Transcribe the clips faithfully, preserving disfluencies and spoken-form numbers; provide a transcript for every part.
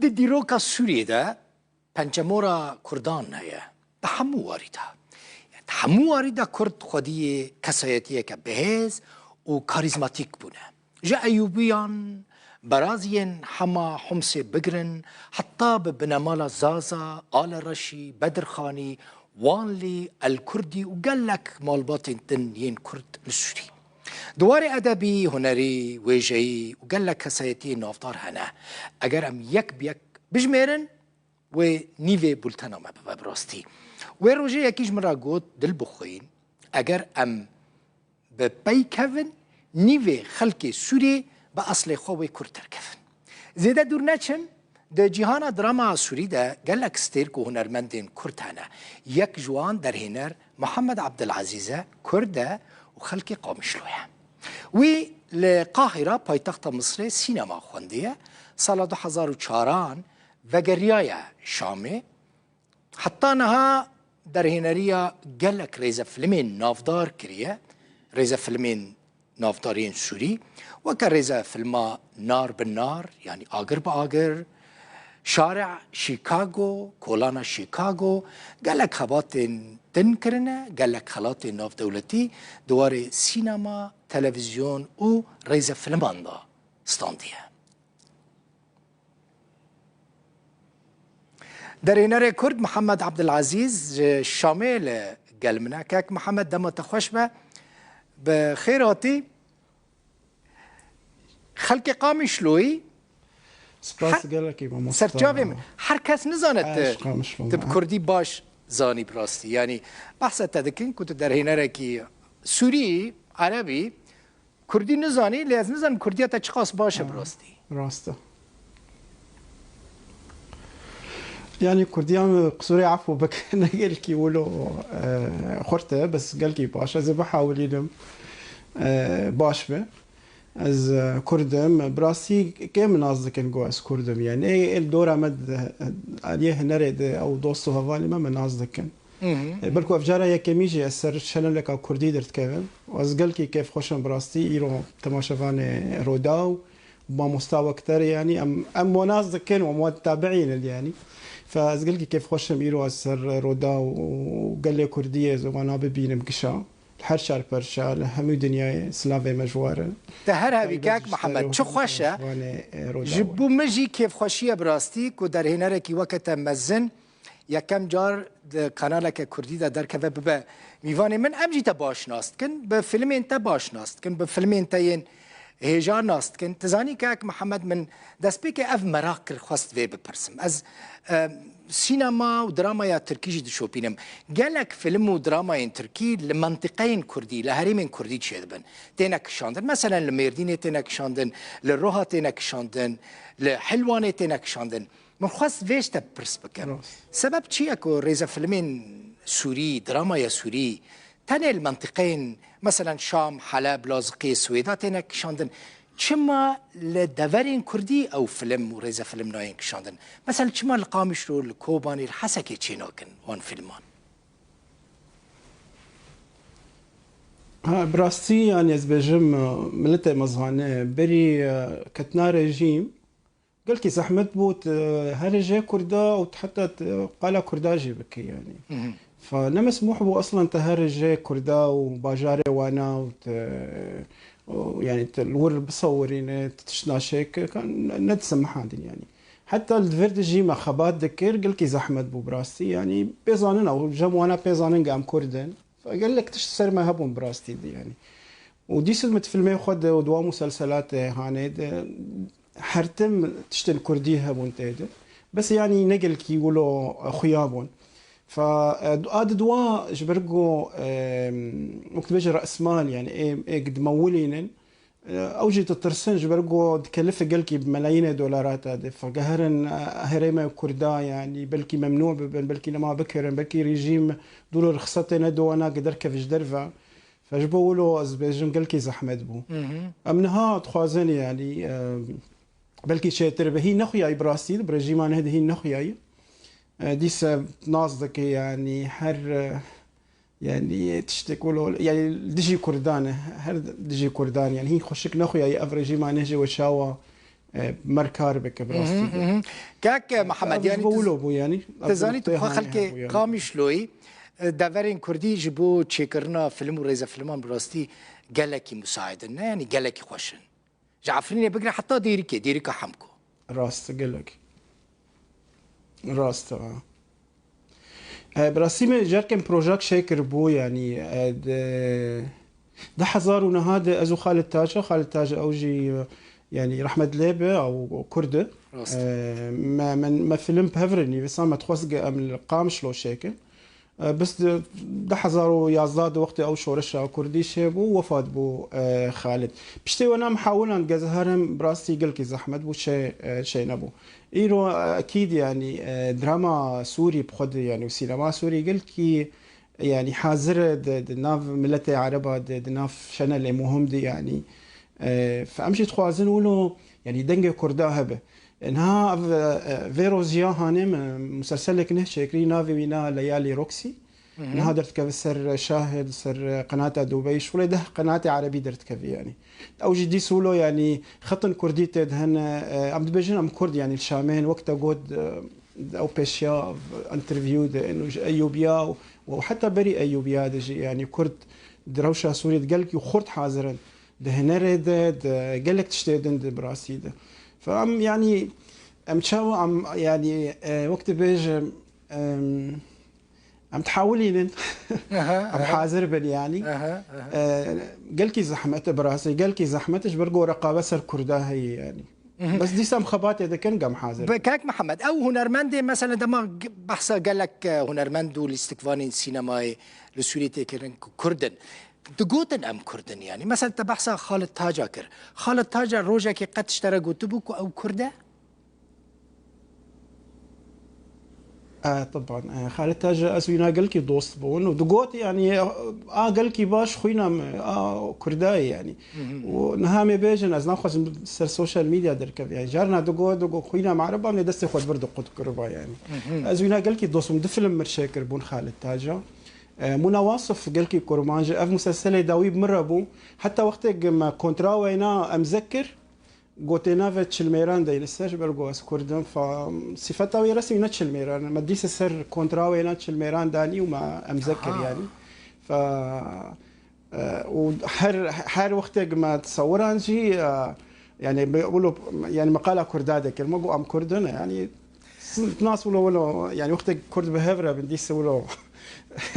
Di dîroka Sûriyê de pencemora Kurdan heye. Di hemû warî de. Di hemû warî de Kurd xwediyê kesayetiyeke bihêz û karîzmatîk bûne. Ji Eyûbiyan, beraziyên hema Humsê bigirin, heta bi binemala Zaza, Alereşî, Bedirxanî, Wanlî, El Kurdî û gelek malbatên din yên Kurd li Sûrî. Di warê edebî, hunerî, wêjeyî û gelek kesayetiyên navdar hene. Eger em yek bi yek bijmêrin, wê nîvê bultena me bibe bi rastî. Wê rojê yekî ji min re got, dil bixwîn, eger em bi pey kevin, nîvê xelkê Sûrî bi eslê xwe wê Kurd derkevin. Zêde dûr neçim, di cîhana drama Sûrî de gelek stêrk û hunermendên Kurd hene. Yek ji wan derhêner Muhammed Abdulazîz e, Kurd e û xelkê Qamişlo ye. Wî li Qahira, paytexta Misirê, sînema xwendiye. Sala du hezar û çaran vegeriyaye Şamê. Heta niha derhêneriya gelek rêzefilmên navdar kiriye, rêzefilmên navdariyên Sûrî, weke rêzefilma Nar bi Nar, yanî Agir bi Agir, Şare Chicago, Kolana Chicago, gelek xebatên din kirine, gelek xelatên navdewletî di warê sînema, televîzyon û rêzefilman de standiye. Derhênerê Kurd Mihemed Abdulazîz ji Şamê li gel min e. Kek Mihemed, dema te xweş be. Bi xêr hatî. Xelkê Qamişloyî. Spas gelekî, mamosta. Serçavê min. Her kes nizane tu, tu bi kurdî baş zanî bi rastî. Yanî behsa te dikin ku tu derhênerekî Sûrî, Erebî, Kurdî nizanî, lê ez nizanim kurdiya te çiqas baş e bi rastî. Rast e. Yanî kurdiya min, qisûrê efû bik, ne gelkî wilo, e, xurt e, bes gelkî baş e. Ez ê bihewilînim, e, baş be. Ez, e, kurd im. Bi rastî kê min nas dikin ku ez kurd im? Yanî ê, ê li dora me de, aliyê hunerê de ew dost û hevalê me min nas dikin. Hı hı. E, belku ev cara yekemî jî ez ser çeneleka kurdî derdikevim. Ez gelkî kêfxweş im bi rastî. Îro temaşevanê Rodaw, mamosta wek te re, yanî em, em we nas dikin û em we tabiîn in yanî. Fe ez gelkî kêfxweş im îro ez ser Rodaw û gelê kurdî ez wana bibînim gişa. Li her çar perça, li hemû dinyayê silavê me ji we re. Te her hebî kek Mihemed, çi xweş e. Ji bo min jî kêfxweşî ye bi rastî ku derhênerekî weke te mezin yekem car di kanaleke kurdî de derkeve bibe mîvanê min. Em jî te baş nas dikin, bi filmên te baş nas dikin, bi filmên te yên hêja nas dikin. Tu zanî kek Mihemed, min destpêkê ev meraq kir, xwest vê bipirsim. Ez, e, sînema û dramaya tirkî jî dişopînim. Gelek film û dramayên tirkî li mentiqeyên kurdî, li herêmên kurdî çêdibin. Têne kişandin. Meselen li Mêrdînê têne kişandin, li Roha têne kişandin, li Hilwanê têne kişandin. Min xwest vê ji te pirs bikim. Rast. Sebeb çi ye ku rêzefilmên Sûrî, dramaya Sûrî tenê li mentiqeyên, meselen Şam, Heleb, Laziqê, Swêda têne kişandin? Çima li deverên Kurdî ew film û rêzefilm nayên kişandin? Mesela çima li Qamişlo, li Kobanê, li Hesekê çênakin wan filman? Ha, bi rastî, yanî ez bêjim, e, miletê me zane, berî, e, ketina rejîm, gelkî zehmet bû, tu herê jê kurda û tu heta tu qala kurda jî bikî, yanî. Hı hı. Fe ne mesmûh bû eslan tu herê jê kurda û bajarê wana û tu, û, yanî, tu li wir bisewirîne, tu tişt naşêk, ka-, ne, ne disemihadin, yanî. Heta li vir de jî me xebat dikir, gelkî zehmet bû bi rastî, yanî, pê zanin ew, cem wana pê zanin ge em kurd in. Gelek tişt ser me hebûn bi rastî de, yanî. Û dîsa min di filmê xwe de û di wan muselselatê hanê de her tim tiştên kurdî hebûn tê de. Bes, yanî, ne gelkî wilo xuya bûn. Fa, e, a di dua ji ber ku, e, wek dibêje resmal, yanî, ê, ê dimewilînin, Ew jî ditirsin, ji ber ku dikelife gelkî bi melayînê dolara te dê. Fegeherin, eh, herêmê Kurda, yanî belkî memnû bibin, belkî nema bikirin, belkî rejîm dûlo rixsetê nediwana ki derkeve ji derve. Fe ji bo wilo ez bêjim gelkî zehmet bû. Hı hı. Em niha dixwazin, yanî, eh, belkî çêtir be. Hîn nexuyayî bi rastî, bi rejîma neh de hîn nexuyayî. Eh, dîse nas dike, yanî her, eh, Yanî tiştek wilo, yanî dijî Kurdan e, her dijî Kurdan, yanî hîn xweşik nexuyayî ev rejîma nehê we çawa e, mer kar bike bi rastî de. Kak Mihemed, Ev ji yanî bo tu, wilo bû yanî. tu zanî tu xwe Ev xelkê hebû yanî. Qamişloyî, e, deverên Kurdî ji bo çêkirina film û rêzefilman bi rastî gelekî musaid in, ne? Yanî gelekî xweş in. Ji Efrînê bigire heta Dêrikê, Dêrika Hemko. Rast e, gelek. Rast e. E, bi rastî me carkên projek şêkir bû, yanî, e, di, di hezar û neha de ez û Xalid Taca, Xalid Taca ew jî, e, yanî rehmet lê be, ew Kurd e. Rast. E, me, me, me film bi hev re nivîsa, me dixwest ge em li Qamişlo şêkin. E, bis di, di hezar û yazdeh de wextê ew şoreşa Kurdî çêbû, wefat bû, e, Xalid. Piştê wena mihawilan gezeherin bi rastî gelkî zehmet bû, çê, e, çê nebû. Îro, e, ekîd, yanî, e, drama Sûrî bi xwe de, yanî, û sînema Sûrî gelkî, yanî, hazir e di, di nav miletê Ereba de, di nav şenelê muhim de, yanî. E, fe em jî dixwazin wilo, yanî, dengê Kurda hebe. E, niha ev, e, vê roziya hanê me muselselek neh çêkirî, navê wî na Leyalî Roxî. Niha derdikeve ser Şahid, ser qenata Dubey, ji xulê deh qenatê Erebî derdikeve, yanî. Ew jî dîs wilo, yanî, xetin Kurdî tê de hene, e, em dibêjin em Kurd, yanî, li Şamê hene, wek te got, e, ew pêşiya interview de, û ji Eyûbiya û, û heta berî Eyûbiya de jî, yanî, Kurd di rewşa Sûriyê de gelkî xurt hazir in. Di hunerê de, di gelek tiştê din de bi rastî de. Fe em, yanî, em çawa, em, yanî, e, wek dibêjim, em, em dihewilînin. Em hazir bin, yanî. E, gelkî zehmet e bi rastî, gelkî zehmet e ji ber ku reqabet ser Kurda heye, yanî. Bes dîsa em xebatê dikin, gam hazir. Be, kak Mihemed, ew hunermendê, mesela, dema g-, behsa gelek, e, hunermend û lîstikvanên sînemayê li Sûriyê tê kirin ku Kurd in. Digotin em Kurd in, yanî. Mesela, te behsa Xalid Taca kir. Xalid Taca rojekê qet ji te re gotibû ku ew Kurd e? E, teban. E, Xalid Taca ez wîna gelkî dost bûn û digot, yanî, a gelkî baş xwîna me, a Kurda ye, yanî. Û niha em ê bêjin, ez naxwazim ser social media derkeve. Yanî, carna digot, digot xwîna me Ereba, em ê destê xwe dibir diqut kiriba, yanî. Ez wîna gelkî dost bûm, du film mir çêkir bûn Xalid Taca. E, Mûna Wasif gelkî kurmanc e, ev muselselê dawî bi min re bû. Heta wextê me kontra weyna emzek kir, gotê navê çilmêran dey li ser, ji ber ku ez Kurd im, fa sîfeta wî resmî ne çilmêran e. Me dîse ser kontra wê na çilmêran danî û me emze kir, yanî. Fa, e, û her, her wextê me tesewiran jî, e, yanî, me, wilo, yanî, me qala Kurda dekir. Me got, em Kurd in, yanî, nas wilo, wilo, yanî, wextê Kurd bi hev re bin, dîse wilo,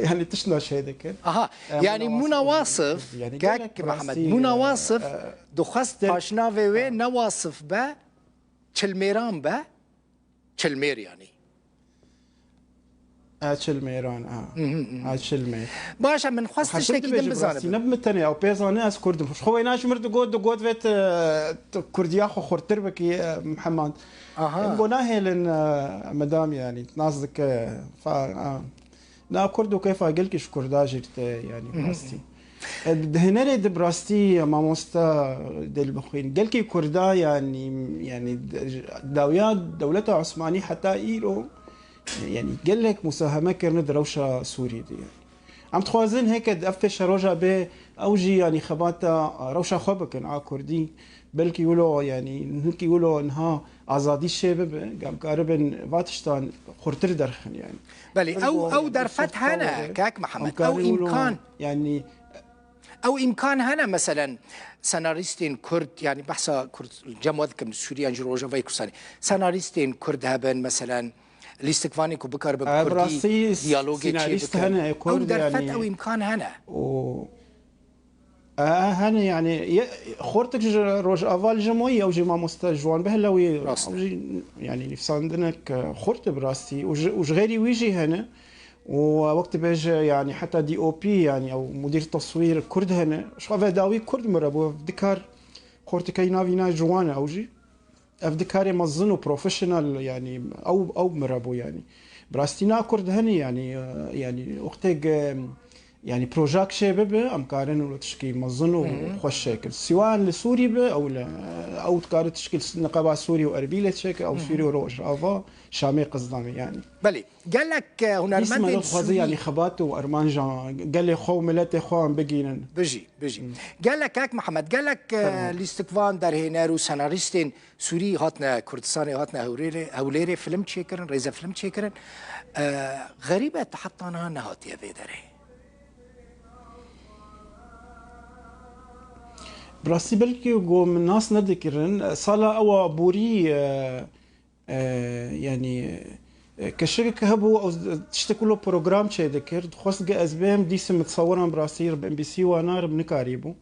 yanî, tişt naşê dikir. Aha, e, yanî, Mûna Wasif, yanî, kak Mihemed, Mûna Wasif, e, dixwest paşnavê wê ne Wasif be, Çilmêran be, Çilmêr, yanî. A Çilmêran, a. A Çilmêr. Baş e, min xwest tiştekî din bizanim. Ne bi min tenê, ew pê zane ez Kurd im. Xwe wêna ji mir digot, digot vê tu, tu Kurdiya xwe xurtir bikî, e, Mihemed. Aha. Em got nahêlin, e, medam, yanî, nas dike, fa, a. Na Kurd û kêfa gelkî ji Kurda jî te, yanî, bi rastî. E, di hunerê de bi rastî mamosta Dilbixwîn. Gelkî Kurda, yanî, yanî, de-, dawiya dewleta Osmanî heta îro, yanî, gelek musaheme kirine di rewşa Sûrî de, yanî. Em dixwazin heke di ev pêşeroja bê, ew jî, yanî, xebata rewşa xwe bikin a Kurdî. Belkî wilo, yanî, hinkî wilo niha azadî çê bibe, em karibin va tiştan xurtir derxin, yanî. Belê, ew, ew derfet hene, kak Mihemed, ew îmkan. Yanî, ew îmkan hene, meselen, senarîstên Kurd, yanî behsa Kurd, cem we dikim, Sûriyan ji Rojavayê Kurdistanê. Senarîstên Kurd hebin, meselen, lîstikvanê ku bikaribe bi Kurdî diyalogê çê bikin. Ew derfet, ew îmkan hene. E, hene, yanî, ye-, xortik ji Rojava li Jemoyî, ew jî mamoste Ciwan Behlewî, ew jî, yanî, nivîsandinek, e, xort e bi rastî. Û ji, û ji xêrî wî jî hene. Û wek dibêje, yanî, heta D O P, yanî, ew mudîr teswîr Kurd hene. Ji xwe ve dawî Kurd min re bû, ev dikar xortikey navî na Ciwan e ew jî. Ev dikarê mezin û professional, yanî, ew, ew min re bû, yanî. Bi rastî na Kurd hene, yanî, e, yanî, wextê ge-, Yanî projak çê bibe, em karin wilo tişkî mezin û xweş çêkin. Siwan li Sûrî be, ew li, ew dikare tişkî li Niqeba Sûrî û Erbîlê çêke, ew Sûrî û Rojava, Şamê Qizdanê yanî. Belê, gelek, e, hunermendên Sûrî yanî xebat û armanca gelê xwe û miletê xwe em bigînin. Bijî, bijî. Gelek kak Mihemed, gelek, e, lîstikvan, derhêner û senarîstên Sûrî hatine Kurdistanê, hatine Hewlêrê, Hewlêrê film çêkirin, rêzefilm çêkirin. E, xerîb e, te heta niha nehatiye vê derê. Bi rastî belkî ku min nas nedikirin, sala ewa borî, e, e, yanî, e, keşikek hebû, ew tiştek wilo program çêdikir, dixwest ge ez bêm, dîsim min tesewiran bi rastî bi M B C wana re nikarîbû.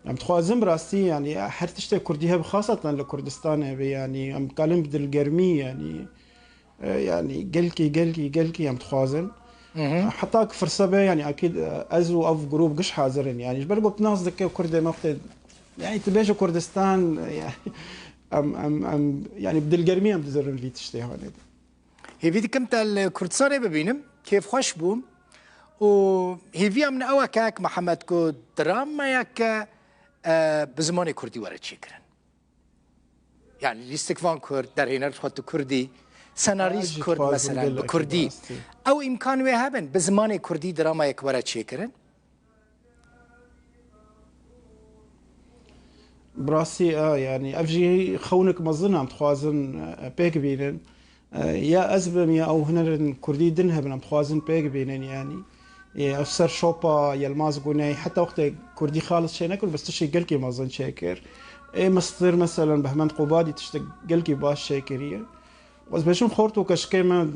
Em dixwazin bi rastî, yanî her tiştê kurdî hebe, xaseten li Kurdistanê be, yanî em kalin bi dilgermî, yanî, e, yanî gelkî, gelkî, gelkî em dixwazin. Heta ku firse be, yanî akîd, e, ez û ev grûp giş hazir in. Yanî ji ber ku nas dike kurdê me wextê, yanî tu bêje Kurdistan, e, yanî em, em, em, yanî bi dilgermî em dizirin vî tiştê hanê de. Hêvî dikim te li Kurdistanê bibînim, kêfxweş bûm û hêviya min ew e kek Mihemed ku dramayeke, e, bi zimanê kurdî were çêkirin. Yani lîstikvan kurd, derhêner dixwet bi kurdî, senarîst kurd, mesela bi kurdî. Ew îmkan wê hebin, bi zimanê kurdî dramayek were çêkirin? Bi rastî, e, yanî ev jî xewnek mezin e, em dixwazin, e, pêk bînin. E, ya ez bim, ya ew hunerên kurdî din hebin, em dixwazin pêk bînin, yanî. Ê, ev ser şopa Yilmaz Guney, heta wextê kurdî xalis çê nekir, bes tiştê gelkî mezin çêkir. Ê, Mistir, meselen, Behmend Qubadî tiştek gelkî baş çêkiriye. Ez bêjim xort û keşkê me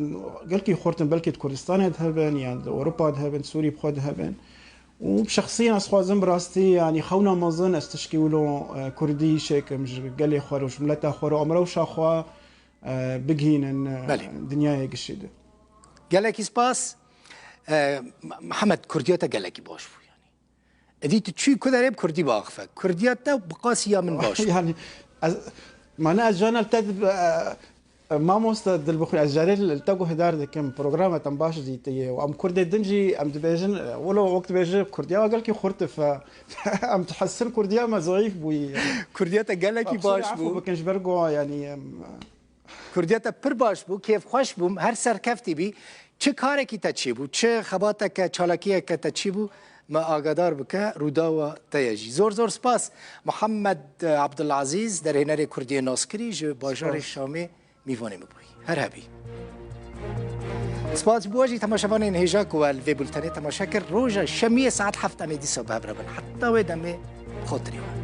gelkî xort in, belkî di Kurdistanê de hebin, yan di Ewropa de hebin, Sûrî bi xwe de hebin. Û bi şexsî ez xwazim bi rastî, yanî xewna mezin ez tişkî wilo, e, kurdî çêkim ji gelê xwe re, ji mileta xwe re, em rewşa xwe, e, bigihînin, e, Belê. Dinyayê gişî de. Gelekî spas. E, M-, Mihemed, kurdiya te gelekî baş bû, yanî. Edî tu çûyî ku derê bi kurdî biaxife. Kurdiya te bi qasî ya min baş bû. Yanî, ez, mane ez jana li te, e, e, mamoste Dilbixwîn, ez carê li te guhdar dikim. Programa te em baş dîtiye. Û em kurdê din jî em dibêjin, e, wilo wek dibêje kurdiya we gelkî xurt e. Em dihesin kurdiya me zayîf bûyî. Kurdiya te gelekî baş bû. Bikin ji ber ku, yanî, em, Kurdiya te pir baş bû, kêfxweş bûm, her serkeftî bî. Çi karekî te çêbû, çi xebateke, çalakiyeke te çêbû, me agadar bike, rûdawa te ye jî. Zor zor spas. Muhammed, e, Abdulazîz, derhênerê Kurdiyê naskirî, ji bajarê Şamê mîvanê min bûyî. Her hebî. Spas ji bo we jî, temaşevanên hêja ku we li vê bultenê temaşe kir. Roja Şemiyê saet heft em ê dîsa bi hev re bin. Heta wê demê, xotirê we.